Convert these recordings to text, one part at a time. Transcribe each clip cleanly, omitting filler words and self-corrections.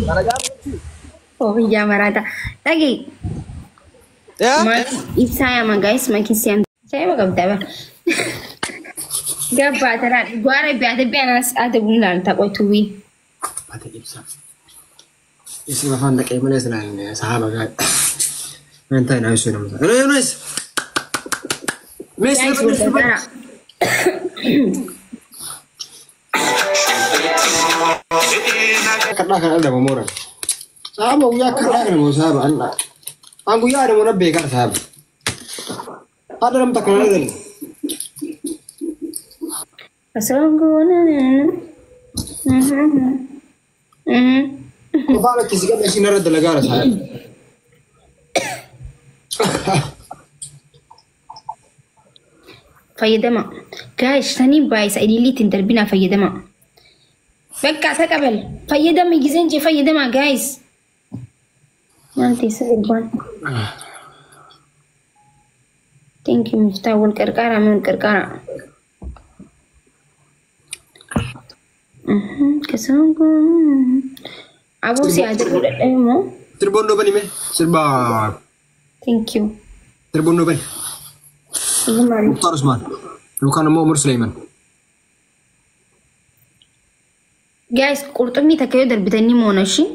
Dalagaa miti. Oofiyyaa maraata. Dhagee. Yaa? Ibsaa yaama guys makiin Shaayii qabdaa bara. Gabbaa taraa dhugaara bi'aate bi'aanaas adabuun ilaalta qotuwii. Ate ibsa. Isin afaan dhaqee malee sinaan sahaaba gaadha. Waan ta'e naa ibsuu nama. Yunis! Mees Guys, wal gargaara. Kadhaa kan adamu mooran. Sahaaba guyyaa kadhaa kana moo sahaaba an an guyyaa adamu na beekaa sahaaba. Hadha namta kana adamu. Qofaan itti si qabna ishiin irra dalagaara sahaaba. Fayyadama. Guys, saniin baay'isa ililiitiin darbinaa fayyadama. Bakka taqabal. Fayyadami gizeen jee fayyadama guys. Maal teessa gurbaan? Thank you Miftaa wal qarqaaraa wal qarqaaraa. Aboo si adabuu dadhabe moo? Sirboon bani mee sirba Thank you. sirboon bani. Maali? Muktaar Usmaan yookaan immoo Umar Suleyman. Guys, qurxummii takka yoo darbitan ni moona ishii.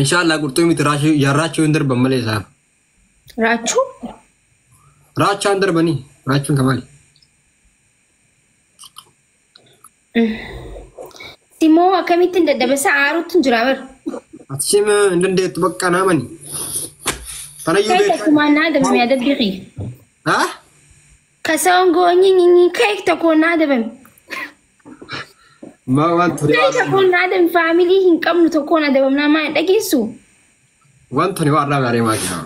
Inshaallah qurxummii raachuu yarraachuu hin darban malee sahaaba. Raachuu? Raachaan darbanii raachuun kamaali. Simoo akkamittiin dadhabasa aaruutti hin jira bara. Ati shima hin dandeettu bakka naamani. Tanayyuu Kai beektu. takkumaan naa adabame adabbii qiyya. Haa? Kasawwan nyinyi kai tokkoon naa adabame. Maa waan ture Kai tokkoon naa adabame faamilii hin qabnu tokkoon adabamnaa maa hin dhageessu. waan ture waan irraa gaaree maa jira.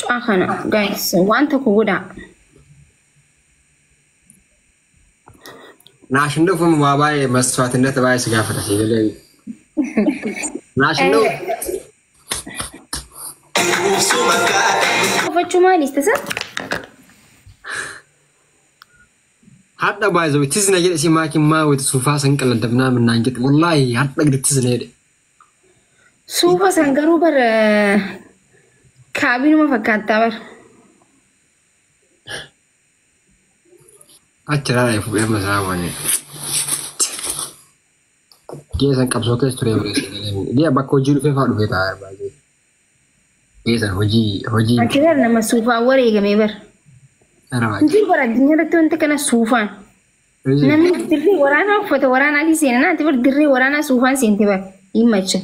Cu'aa kana guys waan tokko godhaa. Naashindafuun waa baay'ee masfaatinnata baay'ee si gaafata si galee. Naashindoo Uffachuu maalis tasa? Hadha baay'ee tizna jedhe si maakin maa wayita suufaa san qalladabnaa minnaan jedhe wallaahi hadha gadi tizna jedhe. Suufa san garuu bara kaabinuma fakkaattaa bara. Achi raraa fuudhee masaa waan. Geessan qabsoo keessa ture bareessa galee. Gee bakka hojii dhufee fa'aa dhufee taa'aa baay'ee. Geessan hojii hojii. Achi bara nama suufaan wareegame bara. Ara baay'ee. Injiru bara addunyaa irratti wanta kana suufaan. Namni dirree waraanaa uffata waraanaa ni seena naati bara dirree waraanaa suufaan seente bara dhimmacha.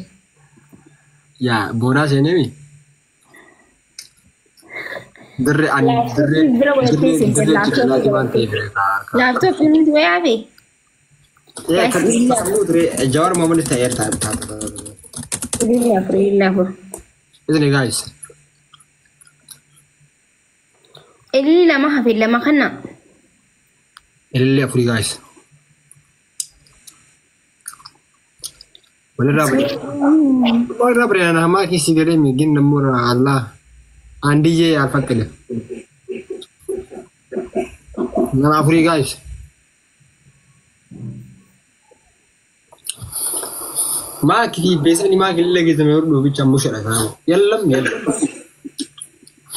Yaa boonaa seeneemi. Dirree ani dirree Bira walattee dirree seente dirree ciqilaati waan ta'eef. Laaptooppii nuti wayaa bee. Ee kan ture Jawar Mohammed ta'eera ta'a. Ilillee afur ilillee afur. Isn't it guys? Ililli lama hafe lama kana. Ilillee afurii guys. Walirraa baree. Walirraa baree ana hamaa keessi galee miigin namoota Allah. Andiyyee alfaqqile. Nama afurii guys. Maaki beesani maaki illee geessame hodhuu bicha mushadha kanamu. Yallam yallam.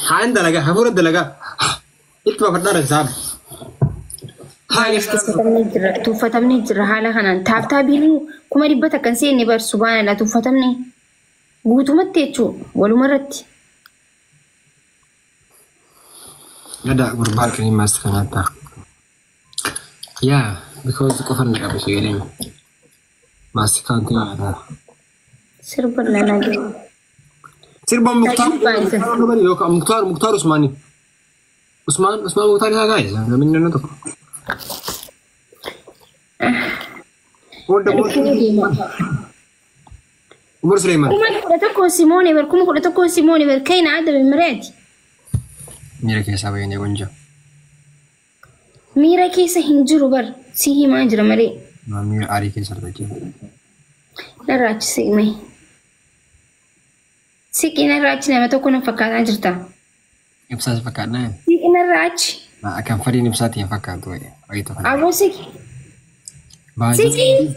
Haan dalagaa hafuura dalagaa. Itti baafadhaa rasaaba. Tuffatamni jira tuffatamni jira haala kanaan taaptaabiin 100,000 kan seenne bar subhaanallah tuffatamni guutumatti jechuun walumarratti. Gada gurbaa halkanii maas kanaata. Yaa because qofan na qabu si galee. Maas kan ta'aa. Sirba lalaa jiru. Sirba Muktaar yookaan Muktaar Muktaar Usmaani. Usmaan Usmaan Muktaar isaa gaa'e namni nama tokko. Wanda Umar Suleyman. 11,000 Simoone bar 11,000 Simoone bar kayna adame mareeti. Miira keessaa bayyane gonja. Miira keessa hin jiru bar si himaa jira malee. Miira aarii keessa argaa jira. Narraa achi siqme. Siqi narraa achi nama tokko na fakkaataa jirta. Ibsaas fakkaatnaa. Siqi narraa achi. Kan fadiin ibsaatiin fakkaatu wayii. Aboo siqi. Siqii.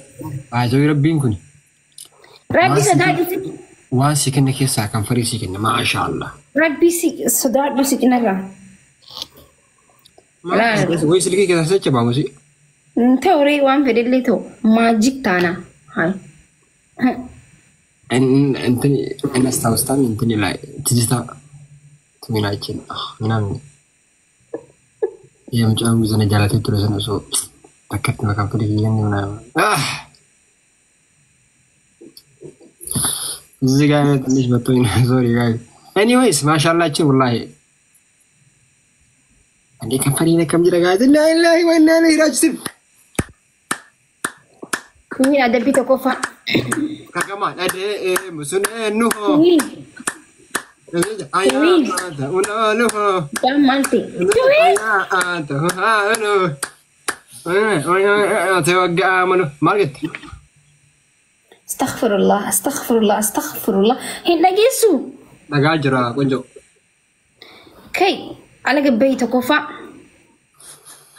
Baajawii rabbiin kun Rabbi sodaadhu siqi. waan si kenne keessaa kan farii si kenne maashaallah. Rabbi sodaadhu siqinarraa. Way silkii keessaa socha baamusi. Ta'uree waan fedhellee ta'u maajik taana. Hayi. እንትን እናስታውስታም እንትን ላይ ትዝታ ትሚናችን ምናምን የምጫን ጊዜ ጃላቴ ture sana osoo takkatti makaan fedhe kiyyanni ምናምን እዚህ ጋር ትንሽ መቶኝ ነው። ሶሪ ጋይስ። ኤኒዌይስ ማሻላችን ወላሂ እንዴ ከንፈሬ ነከም jira guys. Inna lillahi wa inna ilaihi raji'un. Kuwiin adabbii tokkoffaa. Kagamaan adee musuneennu hoo. Kuwiin Ayaa ulaalu hoo. daan maal ta'e? Kuwiin. Maal jette? Astaghfirullah, astaghfirullah, astaghfirullah. Hin dhageessu. Dhagaa jira qonjoo. Kai ala gabbayi tokkoffaa.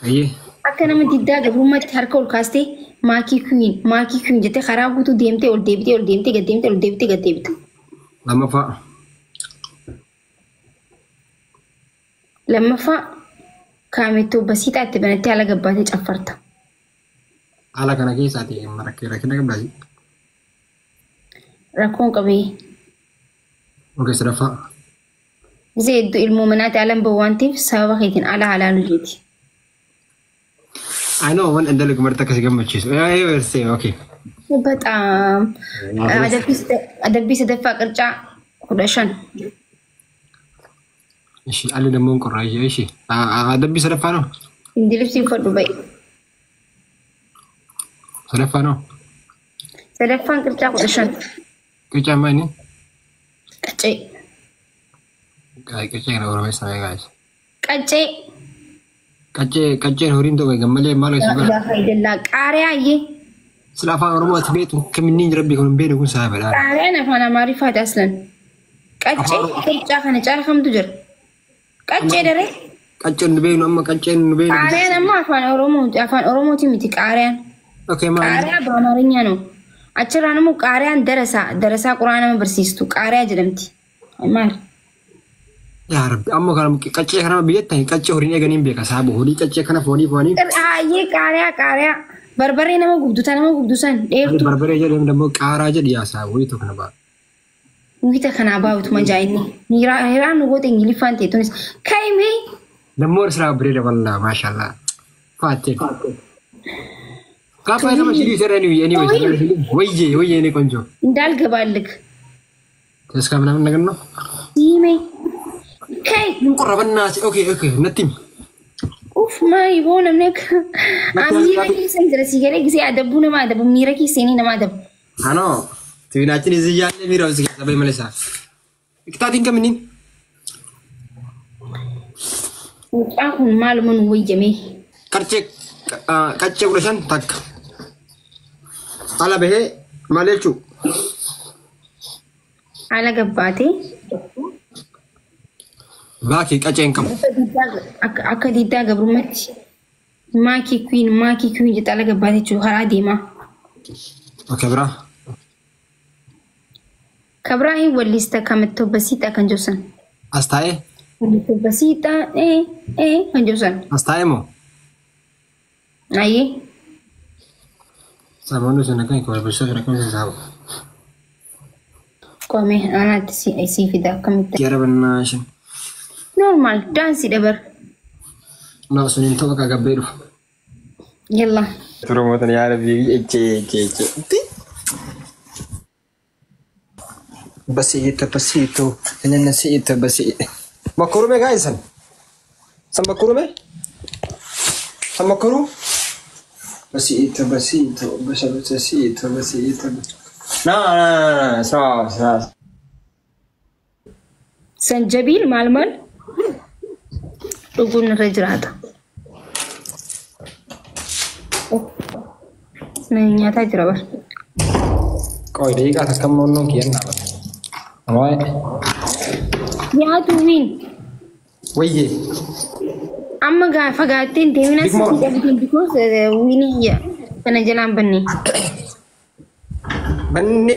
Ayyee. Akka nama diddaa gabrummaatti harka ol kaastee maakii kuwiin maakii kuwiin jettee karaa guutuu deemtee ol deebitee ol deemtee gad deemtee ol deebitee gad deebite. Lammaffaa. Lammaffaa kaamettoo basiixaa itti banattee ala gabbaatee caffarta. Haala kana keessaati rakkina qabdaasi. Rakkoon qabee. Okay, sadaffaa. Gisee hedduu ilmoo manaati alan bahu waan ta'eef sababa keetiin ala halaalu jeeti. I know waan dalagu marti akkasii gammachiisu. Okay. በጣም adabbii sadaffaa qircaa 15. Ishi alli dammoo hin qorraa ishee ishi. Adabbii sadaffaa noo? Ingilifsi uffadhu ba'i. Sadaffaa noo? Sadaffaan qircaa 15. Qircaan maal inni? Qaccee. Qaccee kana Oromeessa mee gaayis? Qaccee. Qaccee qacceen horiin tokko gammalee maal Laa ilaaha illallah. Qaariyaa iyyee. Sila afaan Oromoo ati beektu kaminni rabbi kun hin beeknu kun saa badhaa. Qaariyaan afaan Amaariffaati aslan. Qaccee qircaa kana caala kamtu jira? Qaccee daree. Qacceen nu beeknu amma qacceen nu beeknu. Qaariyaan amma afaan Oromoo afaan Oromooti miti qaariyaan. Okay maal? Qaariyaa በአማርኛ ነው። Achirraan immoo qaariyaan darasaa darasaa quraana nama barsiistu qaariyaa jedhamti. Maal? Yaa rabbi amma kana qaccee kana biyyatti qaccee horiin eeganiin beeka saabu horii qaccee kana foonii foonii. Hayyee qaariyaa qaariyaa barbaree nama gubdu ta nama gubdu san dheertu. Barbaree jedhamu dammoo qaaraa jedhi yaa saabu horii tokko na ba'a. Wita kanaa baay'atuma jaa'inni. Hiraan nu goote Ingiliffaan ta'e tunis. Kaimee Dammoo siraa bareeda wallaa maashaallah. Faattee. Kaafa nama shilii jedhani anyway ወይዬ ወይዬ እኔ ቆንጆ እንዳልገባልክ ተስካ ምናምን ነገር ነው። ሲሜ ከይ ምን ቆራ በእናትህ። ኦኬ ኦኬ ነቲም ኡፍ ማይ ሆነ ነክ አሚራ ኪሰን ድረስ ይገለ ጊዜ አደቡ ነማ አደቡ ሚራ ኪሰኒ ነማ አደቡ አኖ ትዊናችን እዚህ እያለ ሚራው እዚህ ጋር በመለሳ ቅጣቲን ከምኒን አሁን ማልሙን ወየሜ ቀርቼ ቀጬ 15 takka ala bahee maal jechuu ala gabbaatee baakii qaceen qabu akka diddaa gabrummaatti maakii kuwiin maakii kuwiin jette ala gabbaatee jechuun karaa deemaa. Okay biraa Kabraa hin wallista kamettoo basiidha kan jiru as taa'ee Kamettoo basiidha kan jiru as taa'ee moo Ayyee Samoonni sun akka hin barbaachisaa jira akkamitti saabu. Qomee anaatti si fida akkamitti. Gara bannaashin. Normaal daansii dabar. Na sun hin ta'u akka gabbee dhufu. Yalla. Turmootan yaa rabbi ejje ejje ejje. Basiito basiito nana siito basiito. Makkurume gaayisan. San makkurume? San makkuru? Basiito basiito basa basiito basiito. Na na na sawa sawa. Sanjabiil maal maal dhuguun irra jiraata. Na nyaataa jira bar. Qoy daqiiqaa takka immoo onnoon kiyyan dhaabata. Waa'ee. Nyaatu wiin Wayyee. Amma gaa fagaatteen deemina Big mouth. sitti dhabitiin because wiinii Kana jalaan banne. Banne.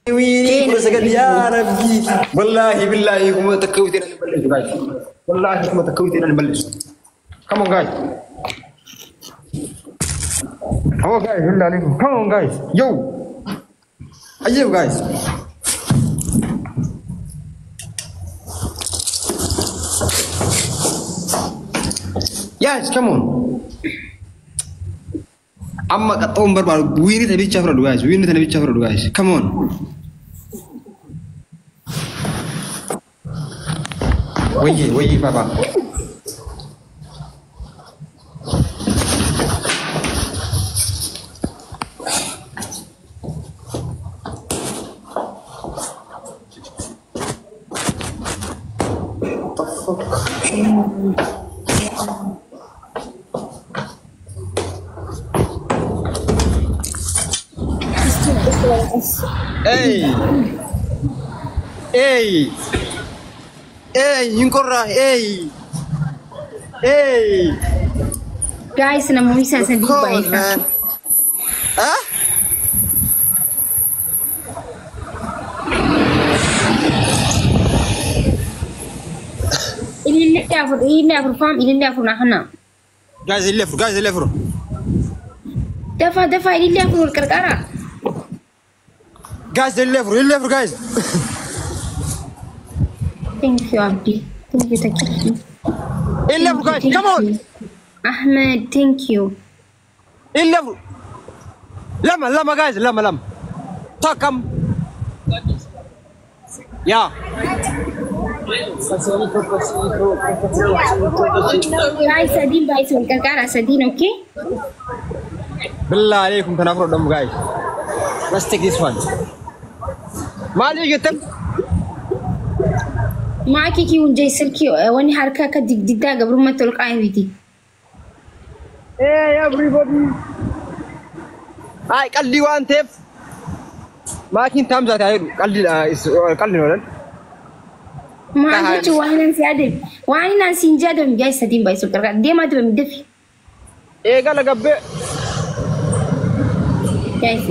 Wiini 19 yaa Rabbi. Wallaahi billaahi kuma takka wiitiin ani balleessu guys. Wallaahi kuma takka wiitiin ani balleessu. Come on guys. Come on guys, billahi. Come on guys. Yo. Ayyoo guys. Yes, come on. Amma qaxxoon barbaadu wiini tana bichaa fudhadhu guys. Wiini tana bichaa fudhadhu guys. Come on. Wayye wayye papa. What the fuck? Hey! Hey! Hey, hinkorra, hey! Hey! Guys, namoonni isaan sadii Come on, baay'isa. man. Huh? Ilillee afur faam, ilillee afur naa kana. Guys, illee afur, guys, illee afur. Dafaa dafaa ilillee afur wal qarqara. Guys, illee afur, guys. Thank you, Abdi. Thank you, Takishi. Illee afur, guys, come on! Ahmed, thank you. Illee afur. Lama, lama, guys, lama, lama. Takam. Yeah. Guys, sadiin baay'isa wal qarqara sadiin, okay? Billah alaikum kanaaf fudhadhamu guys. Let's take this one. Maal jettan? Maakii kii hundee silkii wanni harka akka digdiddaa gabrummaatti ol qaa'e miti. Hey everybody. Ay qalbii waan ta'eef maakiin taamsaa ta'ee jedhu qalbii qalbii oolan. Maal jechuun waan nan si adeemu waan nan si hin jaadamu guys sadiin baay'isa wal qarqara deemaa deemee dafi. Eegala gabbee. Guys.